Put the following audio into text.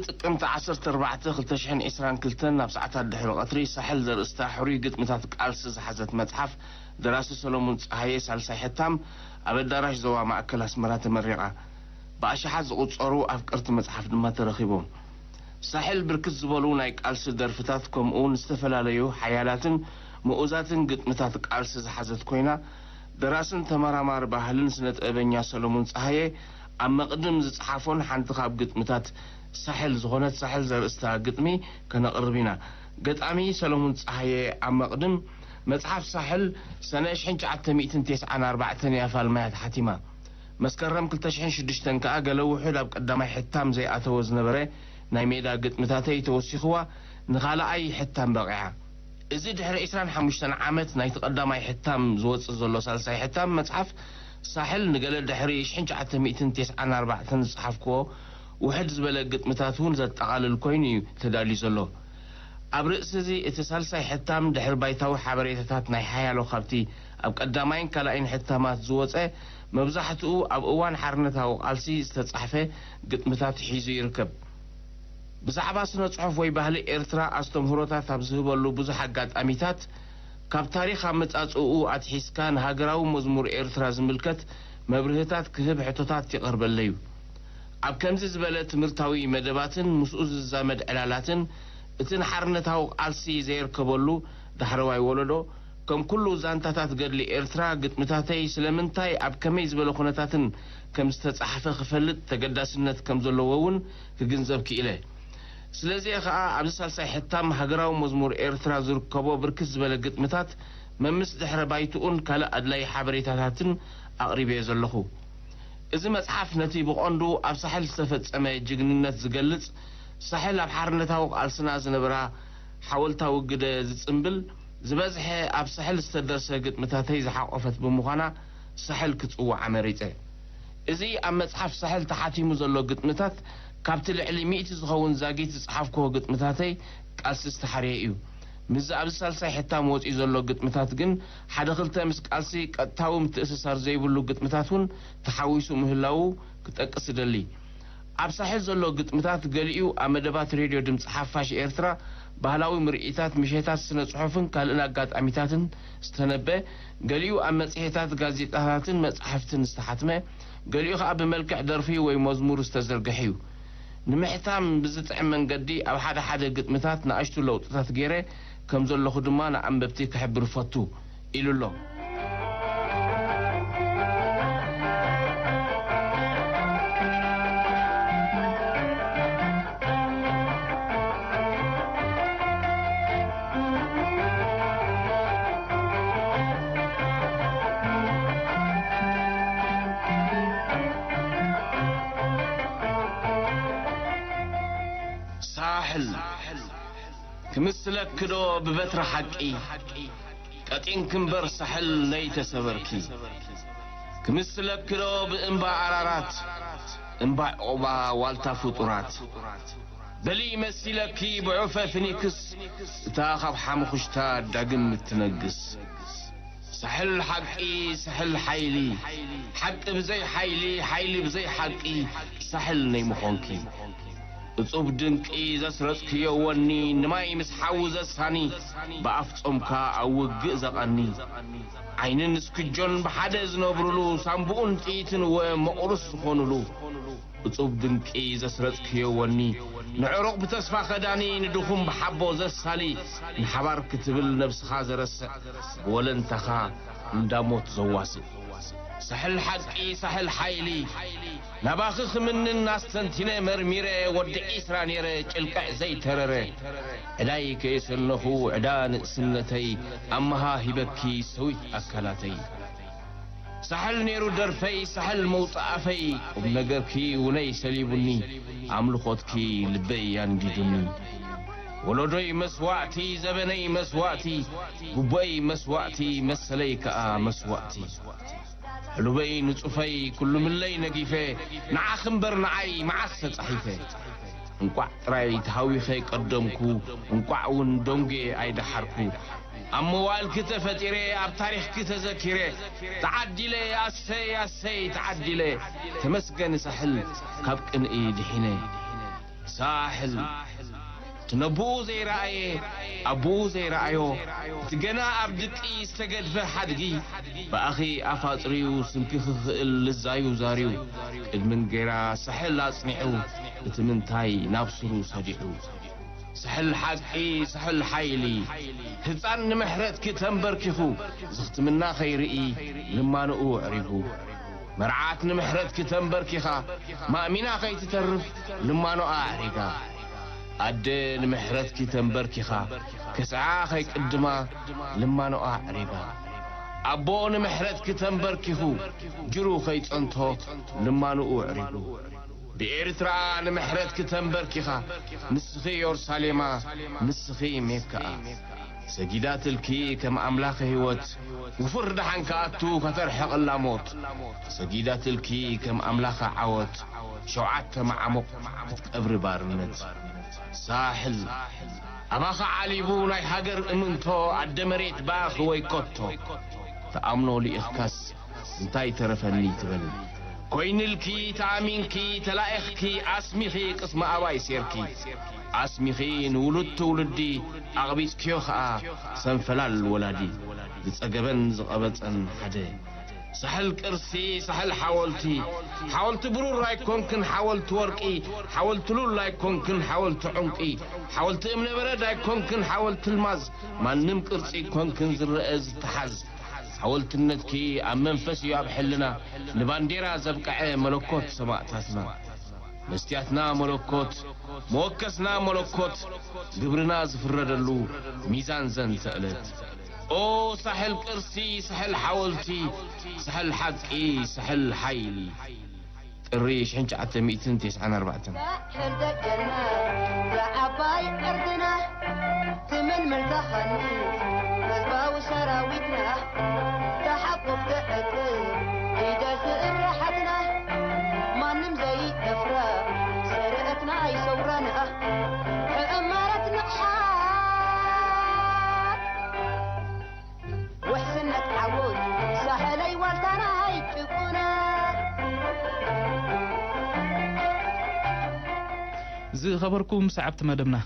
ጥቅምቲ ዓሰርተ ኣርባዕተ ክልተ ሽሕን ዕስራን ክልተን ኣብ ሰዓታት ድሕሪ ቀትሪ ሳሕል ዘርእስታ ሕሩይ ግጥምታት ቃልሲ ዝሓዘት መጽሓፍ ደራሲ ሰሎሙን ጸሃየ ሳልሳይ ሕታም ኣብ ኣዳራሽ ዞባ ማእከል ኣስመራ ተመሪቓ። ብኣሽሓት ዝቑጸሩ ኣፍቀርቲ መጽሓፍ ድማ ተረኺቦም። ሳሕል ብርክት ዝበሉ ናይ ቃልሲ ደርፍታት ከምኡውን ዝተፈላለዩ ሓያላትን ምኡዛትን ግጥምታት ቃልሲ ዝሓዘት ኮይና፣ ደራስን ተመራማሪ ባህልን ስነ ጥበበኛ ሰሎሙን ጸሃየ ኣብ መቕድም ዝጸሓፎን ሓንቲ ካብ ግጥምታት ሳሕል ዝኾነት ሳሕል ዘርእስታ ግጥሚ ከነቕርብ ኢና። ገጣሚ ሰሎሙን ጸሃየ ኣብ መቕድም መጽሓፍ ሳሕል ሰነ ሽሕን ትሽዓተ ሚእትን ተስዓን ኣርባዕተን እያ ፋልማያ ተሓቲማ። መስከረም ክልተ ሽሕን ሽዱሽተን ከኣ ገለ ውሑድ ኣብ ቀዳማይ ሕታም ዘይኣተወ ዝነበረ ናይ ሜዳ ግጥምታተይ ተወሲኽዋ ንኻልኣይ ሕታም በቒዓ። እዚ ድሕሪ ዕስራን ሓሙሽተን ዓመት ናይቲ ቀዳማይ ሕታም ዝወጽእ ዘሎ ሳልሳይ ሕታም መጽሓፍ ሳሕል ንገለ ድሕሪ ሽሕን ትሽዓተ ሚእትን ተስዓን ኣርባዕተን ዝጸሓፍክዎ ውሕድ ዝበለ ግጥምታት እውን ዘጠቓልል ኮይኑ እዩ ተዳልዩ ዘሎ። ኣብ ርእሲ እዚ እቲ ሳልሳይ ሕታም ድሕሪ ባይታዊ ሓበሬታታት ናይ ሓያሎ ካብቲ ኣብ ቀዳማይን ካልኣይን ሕታማት ዝወጸ መብዛሕትኡ ኣብ እዋን ሓርነታዊ ቃልሲ ዝተጻሕፈ ግጥምታት ሒዙ ይርከብ። ብዛዕባ ስነ ጽሑፍ ወይ ባህሊ ኤርትራ ኣስተምህሮታት ኣብ ዝህበሉ ብዙሕ ኣጋጣሚታት፣ ካብ ታሪኽ ኣመጻጽእኡ ኣትሒዝካ ንሃገራዊ መዝሙር ኤርትራ ዝምልከት መብርህታት ክህብ ሕቶታት ይቐርበለዩ። ኣብ ከምዚ ዝበለ ትምህርታዊ መደባትን ምስኡ ዝዛመድ ዕላላትን፣ እቲ ንሓርነታዊ ቃልሲ ዘየርከበሉ ዳሕረዋይ ወለዶ፣ ከም ኩሉ ዛንታታት ገድሊ ኤርትራ፣ ግጥምታተይ ስለምንታይ ኣብ ከመይ ዝበለ ኩነታትን ከም ዝተጻሕፈ ክፈልጥ ተገዳስነት ከም ዘለዎ እውን ክግንዘብ ክኢለ። ስለዚ ከኣ ኣብዚ ሳልሳይ ሕታም ሃገራዊ መዝሙር ኤርትራ ዝርከቦ ብርክት ዝበለ ግጥምታት መምስ ድሕረ ባይትኡን ካልእ ኣድላዪ ሓበሬታታትን ኣቕሪበዮ ዘለኹ። እዚ መጽሓፍ ነቲ ብቐንዱ ኣብ ሳሕል ዝተፈጸመ ጅግንነት ዝገልጽ፣ ሳሕል ኣብ ሓርነታዊ ቃልስና ዝነበራ ሓወልታዊ ግደ ዝጽምብል፣ ዝበዝሐ ኣብ ሳሕል ዝተደርሰ ግጥምታተይ ዝሓቖፈት ብምዃና ሳሕል ክጽውዓ መሪጸ። እዚ ኣብ መጽሓፍ ሳሕል ተሓቲሙ ዘሎ ግጥምታት፣ ካብቲ ልዕሊ ሚእቲ ዝኸውን ዛጊት ዝጸሓፍክዎ ግጥምታተይ ቃልሲ ዝተሓርየ እዩ። ምስዚ ኣብዚ ሳልሳይ ሕታም ወጺኡ ዘሎ ግጥምታት ግን፣ ሓደ ክልተ ምስ ቃልሲ ቀጥታዊ ምትእስሳር ዘይብሉ ግጥምታት እውን ተሓዊሱ ምህላዉ ክጠቅስ እደሊ። ኣብ ሳሕል ዘሎ ግጥምታት ገሊኡ ኣብ መደባት ሬድዮ ድምጺ ሓፋሽ ኤርትራ፣ ባህላዊ ምርኢታት፣ ምሸታት ስነ ጽሑፍን ካልእን ኣጋጣሚታትን ዝተነበ፣ ገሊኡ ኣብ መጽሔታት፣ ጋዜጣታትን መጻሕፍትን ዝተሓትመ፣ ገሊኡ ከኣ ብመልክዕ ደርፊ ወይ መዝሙር ዝተዘርግሐ እዩ። ንምሕታም ብዝጥዕም መንገዲ ኣብ ሓደ ሓደ ግጥምታት ንኣሽቱ ለውጥታት ገይረ ከም ዘለኹ ድማ ንኣንበብቲ ክሕብር እፈቱ። ኢሉ ኣሎ። ሳሕል ክምስለኪ ዶ ብበትሪ ሓቂ? ቀጢንኪ እምበር ሳሕል ነይተሰበርኪ። ክምስለኪ ዶ ብእምባ ኣራራት፣ እምባ ዑቕባ ዋልታ ፍጡራት? በሊ መሲለኪ ብዑፈ ፊኒክስ፣ እታ ካብ ሓሙኽሽታ ዳግም እትነግስ። ሳሕል ሓቂ፣ ሳሕል ሓይሊ፣ ሓቂ ብዘይ ሓይሊ፣ ሓይሊ ብዘይ ሓቂ፣ ሳሕል ነይምኾንኪ። እጹብ ድንቂ ዘስረጽክዮ ወኒ፣ ንማይ ምስ ሓዊ ዘሳኒ፣ ብኣፍ ጾምካ ኣብ ውግእ ዘቐኒ። ዓይንን እስክጆን ብሓደ ዝነብሩሉ፣ ሳምቡኡን ጥይትን እወ መቑርስ ዝኾኑሉ። እጹብ ድንቂ ዘስረጽክዮ ወኒ፣ ንዕሩቕ ብተስፋ ከዳኒ፣ ንድኹም ብሓቦ ዘሳሊ፣ ንሓባር ክትብል ነብስኻ ዘረስዕ፣ ብወለንታኻ እንዳሞት ዘዋስእ። ሳሕል ሓቂ፣ ሳሕል ሓይሊ፣ ናባኺ ክምንን ኣስተንቲነ መርሚረ፣ ወዲ ዒስራ ነይረ ጭልቅዕ ዘይተረረ። ዕዳይ ከየሰነኹ ዕዳ ንእስነተይ፣ ኣመሃ ሂበኪ ሰዊት ኣካላተይ። ሳሕል ነይሩ ደርፈይ፣ ሳሕል መውጽእ ኣፈይ፣ ቁም ነገርኪ ውነይ ሰሊቡኒ፣ ኣምልኾትኪ ልበይ ኣንዲዱኒ። ወለዶይ መስዋእቲ፣ ዘበነይ መስዋእቲ፣ ጉቦይ መስዋእቲ፣ መሰለይ ከኣ መስዋእቲ። ሕሉበይ ንጹፈይ፣ ኩሉ ምለይ ነጊፈ፣ ንዓኺ እምበር ንዓይ መዓስ ተጻሒፈ። እንቋዕ ጥራይ ተሃዊኸ ቀደምኩ፣ እንቋዕ እውን ደንጉየ ኣይደሓርኩ። ኣብ መዋእልኪ ተፈጢረ፣ ኣብ ታሪኽኪ ተዘኪረ፣ ተዓዲለ፣ ኣሰይ፣ ኣሰይ፣ ተዓዲለ። ተመስገን ሳሕል፣ ካብ ቅንኢ ድሒነ። ሳሕል እቲ ነቦኡ ዘይረኣየ ኣቦኡ ዘይረኣዮ እቲ ገና ኣብ ድቂ ዝተገድፈ ሓድጊ ብኣኺ ኣፋጥርዩ ስንኪ ክኽእል ልዛዩ ዛርዩ ቅድምን ገይራ ሳሕል ኣጽኒሑ እቲ ምንታይ ናብ ስሩ ሰዲሑ። ሳሕል ሓቂ ሳሕል ሓይሊ ህጻን ንምሕረትኪ ተንበርኪኹ ዝኽትምና ከይርኢ ልማንኡ ኣዕሪጉ። መርዓት ንምሕረትኪ ተንበርኪኻ ማእሚና ከይትተርፍ ልማኖኣ ኣዕሪጋ። ኣደ ንምሕረትኪ ተንበርኪኻ ከስዓ ከይቅድማ ልማኖኣ ኣዕሪጋ። ኣቦ ንምሕረትኪ ተንበርኪኹ ጅሩ ከይጸንቶ ልማንኡ ኣዕሪጉ። ብኤርትራ ንምሕረትኪ ተንበርኪኻ ንስኺ ዮርሳሌማ ንስኺ ሜካኣ። ሰጊዳትልኪ ከም ኣምላኽ ህይወት ውፉር ደሓን ክኣቱ ከተርሕቕላ ሞት። ሰጊዳትልኪ ከም ኣምላኽ ዓወት ሸውዓተ መዓሙቕ ክትቀብሪ ባርነት። ሳሕል ኣባኻ ዓሊቡ ናይ ሃገር እምንቶ ኣደ መሬት ብኣኺ ወይ ኮቶ። ተኣምኖ ልኢኽካስ እንታይ ተረፈኒ ትብል። ኮይንልኪ ተኣሚንኪ ተላኢኽኪ ኣስሚኺ ቅስሚ ኣባይ ሴርኪ። ኣስሚኺ ንውሉድ ትውልዲ ኣቕቢጽክዮ ኸኣ ሰንፈላል ወላዲ። ዝጸገበን ዝቐበጸን ሓደ። ሳሕል ቅርሲ ሳሕል ሓወልቲ። ሓወልቲ ብሩር ኣይኮንክን ሓወልቲ ወርቂ። ሓወልቲ ሉል ኣይኮንክን ሓወልቲ ዑንቂ። ሓወልቲ እምነበረድ ኣይኮንክን ሓወልቲ ልማዝ። ማንም ቅርጺ ኣይኮንክን ዝረአ ዝተሓዝ። ሓወልትነትኪ ኣብ መንፈስ እዩ ኣብ ሕልና ንባንዴራ ዘብቀዐ መለኮት ሰማእታትና። መስትያትና መለኮት መወከስና መለኮት ግብርና ዝፍረደሉ ሚዛን ዘንተ ዕለት። ኦ ሳሕል ቅርሲ ሳሕል ሓወልቲ ሳሕል ሓቂ ሳሕል ሓይሊ። ጥሪ ሽሕን ትሽዓተ ሚእትን ተስዓን ኣርባዕተን። ሳሕል ደቀና ብዓባይ ዕርድና ትምልምል ተኸኒ ህዝባዊ ሰራዊትና ተሓቁፍ ትዕቅብ ኢደ ስእርሓትና ማንም ዘይደፍራ ሰረአትና ኣይሰውራና ሕእማረት ንቕሓት ውሕስነት ዓወት ሳሕለይ ዋልታና ኣይጭቁና። ዝኸበርኩም ሰዓብቲ መደብና፣